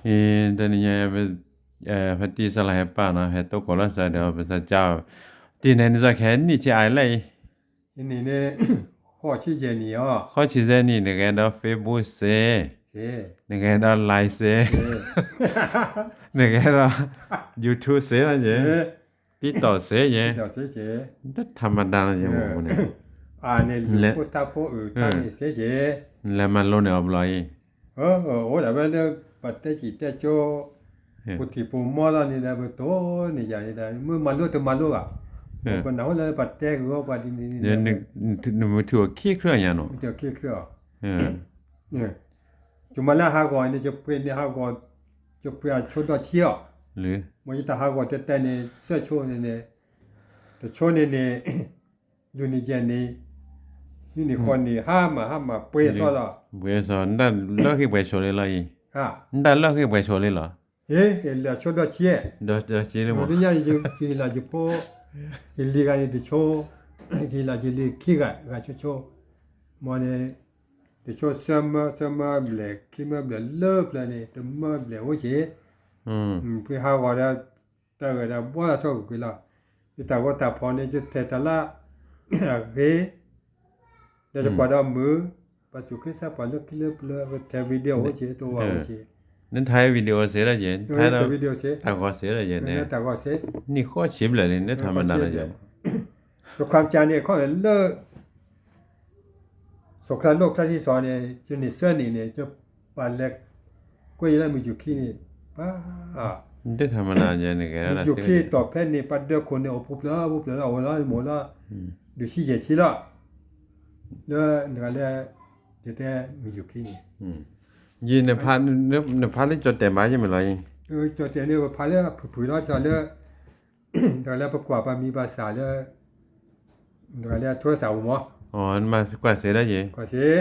အံၤ တနံၤညါ ဖါတံၢ်စၢ်လီၤဟဲပာ်နီၤ ဟဲတိၢ်ကိးလီၤစၢ်ဒီး ပစၢ်ကၢ် တံၢ်န့ၣ် နစၢ်ခဲနံၣ်ဆံးအါလဲၣ်အံၤ, နံၣ်န့ၣ် ဃိးဆံယဲၢ်နံၣ်အီၤ, ဃိးဆံယဲၢ်နံၣ် နကဲဒီး Facebook စ့, နကဲဒီး Line စ့, နကဲဒီး YouTube စ့လီၤယဲၢ်, TikTok စ့ယဲၢ်, တထမဒါလီၤယဲၢ်မန့ၣ်, အန့ၣ် လူၤဖိတၢ်ဖိအုးတၢ်န့ၣ်စ့ယဲၢ်, နလဲၤမၤလိန့ၢ်အီၤဘျီအံၤ အိၣ်ဒၣ်ဝဲလၢ ပတဲစံးတဲကၠိ ပူၤထံၣ်ပူၤမီလီၤန့ၣ်ဒီး ပတိၢ်န့ၢ်ယၤန့ၣ်ဒီး မ့ၢ်မၤလိတမၤလိဘၣ်, ပနၢ်ဟူလၢပတဲက့ၤအီၤပှၤဒ်န့ၣ်န့ၣ်ဒီး နမ့ၢ်ထံၣ်အီၤခံချၢညါနီၤ, ခံချၢအီၤ, ယမၤလၢဟးဂီၤန့ၣ် ယပှ့ၤန့ၣ်ဟးဂီၤ, ယပှ့ၤအဆိဒီးဆံအီၤ, မ်ယတၢ်ဟးဂီၤတဲတဲန့ၣ် စၢၢ်ဆိန့ၣ်န့ၣ်, တဆိန့ၣ်န့ၣ် ဒုးန့ၢ်ယဲၢ်န့ၣ်, ဟံးန့ၢ်ဃီန့ၣ် ဟါမၢ်ဟါမၢ်ပှဲၤသီလီၤ, ပှဲၤသီ နတၢ်လၢဃ့ၢ်ပှဲၤဆိလံလီၤအံၤ, နတၢ်လၢဃ့ၢ်ပှဲၤဆိလံလီၤ, လၢဆိဒီးဆံ, ဒီးဆံလံမ့ၢ်, လၢညါယဟ့ၣ်လီၤယဖိ, ယလံၤဂၤန့ၣ်တဆိ, ယဟ့ၣ်လီၤယလံၤခံဂၤဂၤဆိဆိ, မ်န့ၣ်, တဆိဆၢမၢဆၢမၢဘျဲၣ် ခံမၢဘျဲၣ်လၢပျၢၤန့ၣ် တမၢဘျဲၣ်အိၣ်က့ၤ, ပှ့ၤဟးဂီၤဒီး တၢ်ဂဲၤဒီးဘှီလီၤဆီကွံာ်ကွံာ်လီၤ, ယတၢ်ဂီၤတၢ်ဖီၣ်န့ၣ် ယထဲးတၢ်လၢအဂ့ၤ, ဒီးယကွၢ်ဒီးမုာ်, ပှၤသူၣ်က့သးပှၢ်လၢခံလၢပျၢၤ ပထဲး video အိၣ်က့ၤ တအိၣ်အိၣ်က့ၤ, နထဲး video စ့လီၤယဲၢ်, နထဲး video စ့, တၢ်ဂီၤစ့လီၤယဲၢ်န့ၣ်, တၢ်ဂီၤစ့, နံၣ်ဃိးဆံဘျဲၣ်လံ နထမဒါလီၤယဲၢ်, ယခွါပကၢန့ၣ် အခီၣ်လၢ စီၤခရၣ်လိၣ် class စံးစီၤန့ၣ် ယန့ၢ်ဆၢန့ၣ်န့ၣ် ယပာ်လဲၤကွဲးယလၢမုၢ်ယူၤခံန့ၣ်, မုၢ်ယူၤခံတီၢ်ဖဲန့ၣ် ပှၤဒၢခိၣ်န့ၣ် အိၣ်ပူၤဖျၢၣ်ပူၤဖျၢၣ်လီၤ အိၣ်လီၤမ့ၢ်လီၤ, ဒုးဆံယဲၢ်ဆံလီၤ, လၢနဂၤလၢ ယတဲမုၢ်ယူၤခံန့ၣ်, ယ နဖးလၢကၠီၣ်တဲာ်ဘၣ်ယမ့ၢ်လီၤအံၤ, ကၠီၣ်တဲာ်န့ၣ် ပဖးလၢအဖုၣ်ဖုၣ်လီၤ တၢ်လၢ တၢ်လၢပကွၢ်ပှၤမံၤပှၤစၢ်လၢ တၢ်လၢထိရစၢ်ပူၤမး, နမၤကွၢ်စ့လီၤယဲၢ်, ကွၢ်စ့,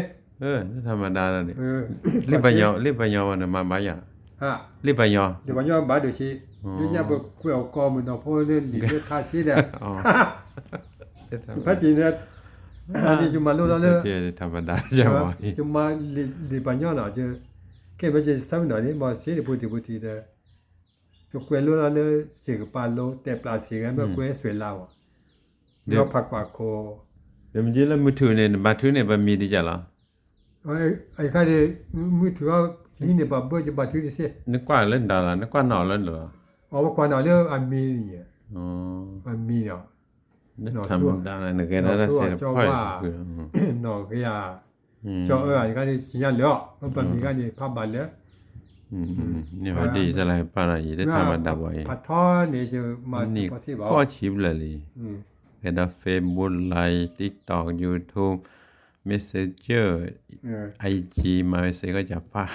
နထမဒါလီၤန့ၣ်, လံာ်ပှၤညီ လံာ်ပှၤညီဝဲနမၤဘၣ်ယၤ, လံာ်ပှၤညီ, လံာ်ပှၤညီဘၣ်ဒိၣ်ဆံ, လၢညါပကွဲးအီၤကီၢ်မုၢ်နီၢ်ဖိလၢလံာ်လၢထါစ့ဒီး, ဖဲတံၢ်န့ၣ်, ယမၤလိလီၤလၢ ထမဒါ, ယမၤလံာ်ပှၤညီနီၤ, ကဲမ့ၢ်ယဆၢမုၢ်နီၤန့ၣ် မ့ၢ်စ့တပူၤတံၢ်ပူၤတံၢ်ဒီး ယကွဲးလိလီၤလၢ စ့ၢ်ကပၤလိ တဲာ်ပျၢ်စ့ၢ်ကီး မ့ၢ်ကွဲးစွဲးလၢ်အီၤ, ဒီးဖးကွၢ်ခိၣ်, ဒီးမ့ၢ်လၢမုၢ်ထူၣ်န့ၣ် နဘၣ်ထုးန့ၢ်ပမံၤဒ်ယၤလီၤ, အခါန့ၣ် မုၢ်ထူၣ်အီၤ ယဟံးန့ၢ်ပှၤဘၢ ယဘၣ်ထုးတစ့, နကွၢ်လၢနဒၣ်လီၤ နကွၢ်နီၣ်လၢနလီၤ, အဝဲကွၢ်နီၣ်လၢအမံၤန့ၣ်, အမံၤန့ၣ်, နီၢ်သူၣ်, နီၢ်သူၣ်အကၠီဝါ, နီၢ်ဂ့ၤဧါ, ကၠီအၢဧါ ယခါန့ၣ် ဆံးညါလၢာ်အီၤ ပမံၤခါန့ၣ် ဖးဘၣ်လၢာ်, န့ၣ်ဟီဒ်အံၤ စၢ်လၢပာ်ဒီးအံၤ တထမဒါဘၣ်အံၤ, ဖးထီန့ၣ် ယမၤတပီၢ်စ့ဘၣ်, နံၣ်ဃိးဆံဘျဲၣ်လံ, ကဲဒီး Facebook Live TikTok YouTube Messenger IG မၤဝဲစ့ၢ်ကီး ကၢ်ပၢ်,